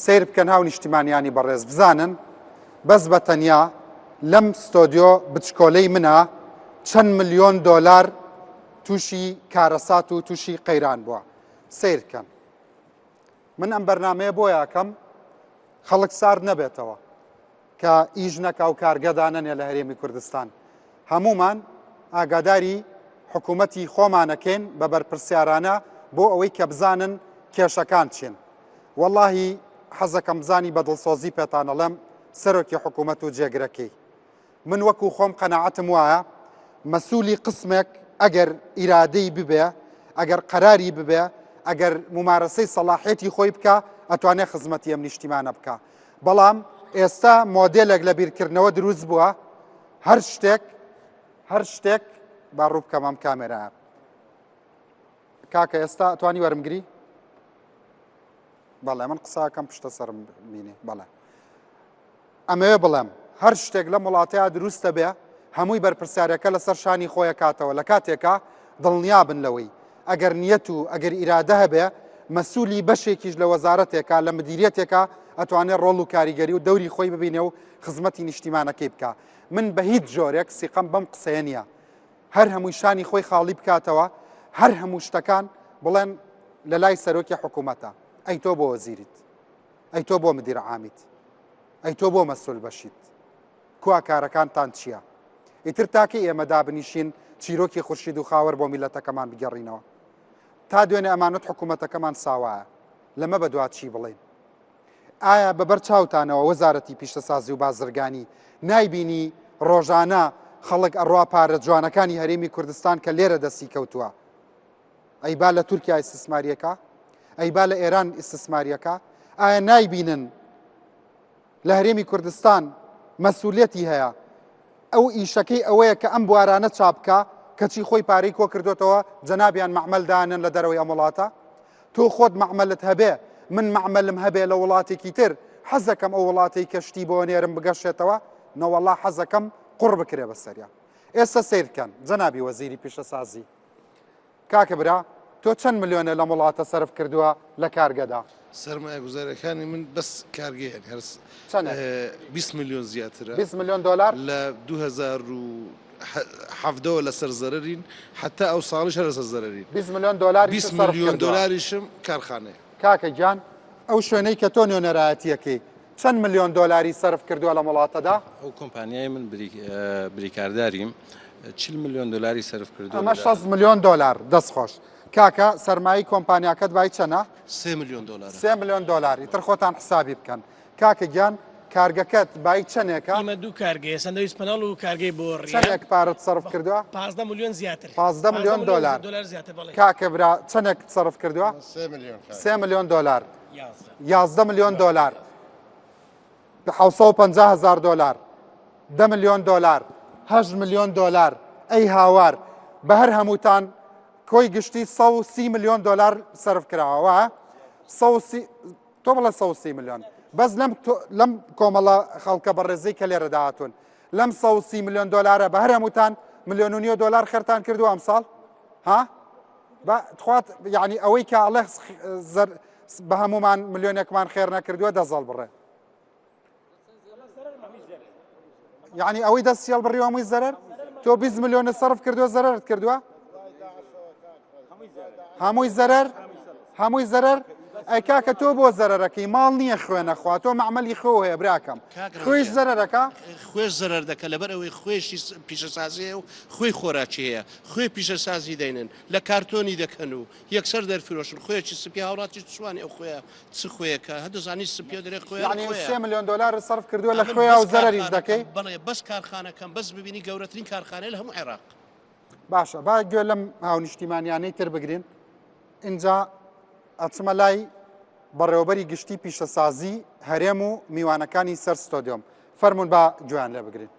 سەیر بکەن هاونیشتیمانیانی بەڕێز بزانن بەس بە تەنیا لەم ستۆدیۆ بچکۆلەی منە چەند ملیۆن دۆلار تووشی کارەسات و تووشی قەیران بووە سەیر کەن من ئەم بەرنمەیە بۆ یاکەم خەڵک سارد نەبێتەوە کە ئیش نەکا و کارگە دانەنێ لە هەرێمی کوردستان. هەموومان ئاگاداری حکوومەتی خۆمانەکەین بە بەرپرسیارانە بۆ ئەوەی کە بزانن کێشەکان چین. وەڵاهی حەزەکەم بزانی بە دڵسۆزی پێتان ئەڵێم سەرۆکی حکوومەت و جێگرەکەی. من وەکو خۆم قەناعەتم وایە مەسولی قسمێک ئەگەر ئیرادەی ببێ، ئەگەر قەراری ببێ، ئەگەر مومارەسەی سەڵاحیەتی خۆی بکا ئەتوانێ خزمەتی ئەم نیشتیمانە بکا. بەڵام ئێستا مۆدێلێک لە بیرکردنەوە دروست بووە هەر شتێک هەر شتێک با ڕوو بکەم ئەم کامێرایە کاکە ئێستا توانی وەرمگری بەڵێ من قساکەم پشتە سەرم بینێ بەڵێ ئەمەوێ بڵێم هەر شتێک لەم وڵاتەیە دروستە بێ هەمووی بەرپرسیارەکە لەسەر شانی خۆیە کاتەوە لە کاتێکا دڵنیابن لەوەی ئەگەر نیەت و ئەگەر ئیرادە هەبێ مەسولی بەشێکیش لە وەزارەتێکا لە مدیریەتێکا ئەتوانێ ڕۆڵ و کاریگەری و دەوری خۆی ببینێ و خزمەتی نیشتیمانەکەی بکا من بە هیچ جۆرێک سیقەم بەم قسەیە نییە هەر هەمووی شانی خۆی خاڵی بکاتەوە هەر هەموو شتەکان بڵێن لە لای سەرۆکی حکوومەتە ئەی تۆ بۆ وەزیریت ئەی تۆ بۆ مدیر عامیت ئەی تۆ بۆ مەسول بەشیت کوا کارەکانتان چییە؟ ئیتر تاکەی ئێمە دابنیشین چیرۆکی خورشید و خاوەر بۆ میلەتەکەمان بگێڕینەوە؟ تا دوێنێ ئەمانوت حکوومەتەکەمان ساوایە لەمە بەدوا چی بڵێین؟ ئایا بەبەر چاوتانەوە وەزارەتی پیشەسازی و بازرگانی نایبینی ڕۆژانە خەڵک ئەڕوا پارە جوانەکانی هەرێمی کوردستان کە لێرە دەستی کەوتووە ئەی با لە تورکیا ئیستسماریەکە ئەی با لە ئێران ئیستسماریەکە ئایا نایبینن لە هەرێمی کوردستان مەسولیەتی هەیە ئەو ئیشەکەی ئەوەیە کە ئەم بوارانە چاپکە کەچی خۆی پارەی کۆ کردوتەوە جەنابیان مەعمەل دانن لە دەرەوەی ئەم وڵاتە تۆ خۆت مەعمەلت هەبێ من مەعمەلم هەبێ لە وڵاتێکی تر حەزەکەم ئەو وڵاتەی کەشتی بۆ نێرم بگەشێتەوە نەوەڵا حەزەکەم قوڕ بکرێ بەسەریا ئێستا سیرکەن جەنابی وەزیری پیشەسازی کاکە برا تۆ چەند ملیۆنە لەم وڵاتە سەرف کردووە لە کارگەدا؟ سەرمایەگوزاریەکانی من بەس کارگەیە هەر چەنە؟ 20 ملیۆن زیاترە. 20 ملیۆن دۆلار؟ لە 2017 وە لەسەر زەرەرین حەتا ئەو ساڵیش هەر لەسەر زەرەرین. 20 ملیۆن دۆلاریشت 20 سەرف ملیۆن کردووە. دۆلاریشم کارخانەیە. کاکە گیان ئەو شوێنەی کە تۆ نوێنەرایەتیەکەی چەند ملیۆن دۆلاری سەرف کردووە لەم وڵاتەدا؟ ئەو کۆمپانیای من بریکارداریم 40 ملیۆن دۆلاری سەرف کردووە. ئەمە 60 ملیۆن دۆلار. دەست خۆش. کاکە سەرمایەی کۆمپانیاکەت بای چەنە؟ سێ ملیۆن دۆلارە. سێ ملیۆن دۆلار. ئیتر خۆتان حسابی بکەن. کاکە گیان کارگەکەت بای چەنێکە؟ ئیمە دوو کارگەیە سەندەویست پەنەڵ و کارگەی بۆڕیە. چەنێک پارەت سەرف کردووە؟ 15 ملیۆن زیاتر. 15 ملیۆن دۆلار. دۆلار زیاتر بەڵێ. کاکە برا چەنێکت سەرف کردووە؟ سێ ملیۆن. سێ ملیۆن دۆلار. 11 ملیۆن دۆلار. 750 هزار دۆلار. 10 ملیۆن دۆلار. 8 ملیۆن دۆلار. ئەی هاوار. بە هەر هەمووتان کۆی گشتی 130 ملیۆن دۆلار سەرف کراوە وایە؟ 130 تۆ بڵێ 130 ملیۆن بەس لەم لەم کۆمەڵە خەڵکە بەڕێزەی کە لێرە داهاتوون لەم 130 ملیۆن دۆلارە بە هەر هەمووتان ملیۆن و نیوە دۆلار خەرتان کردو ئەمساڵ ها بە تخوات یعنی ئەوەی کە ئەڵێ بە هەمومان ملیۆنێکمان خێر نەکردووە دەزەڵ بڕێ یعنی ئەوەی دەست سیاڵ بڕیوە هەمووی زەرەر تۆ 20 ملیۆنە سەرف کردووە زەرەرت کردووە هەمووی زەرەر هەمووی زەرەر ئەی کاکە تۆ بۆ زەرەرەکەی ماڵ نییە خوێنەخوا تۆ مەعمەلی خۆ هەیە براکەم خوێش زەرەرەکە خوێش زەرەر دەکە لەبەر ئەوەی خوێشی پیشەسازی و خوێی خۆراکی هەیە خوێ پیشەسازی دەینن لە کارتۆنی دەکەن و یەکسەر دەرفرۆشن خوێکی سپی هاوڵاتی چوانی ئەو خوێە چ خوێیەکە هە دەزانی سپیە دەرێ خوێ یعنی سێ ملیۆن دۆلار سەرف کردووە لە خوێ و زەرەریش دەکەی بەڵێ بەس کارخانەکەم بەس ببینی گەورەترین کارخانەیە لە هەموو عێراق. باشە با گوێ لەم هاونیشتیمانیانەی تر بگرین ئینجا ئەچمە لای بەڕێوەبەری گشتی پیشەسازی هەرێم و میوانەکانی سەر ستۆدیۆم فەرمونون با گوێیان لێ بگرین.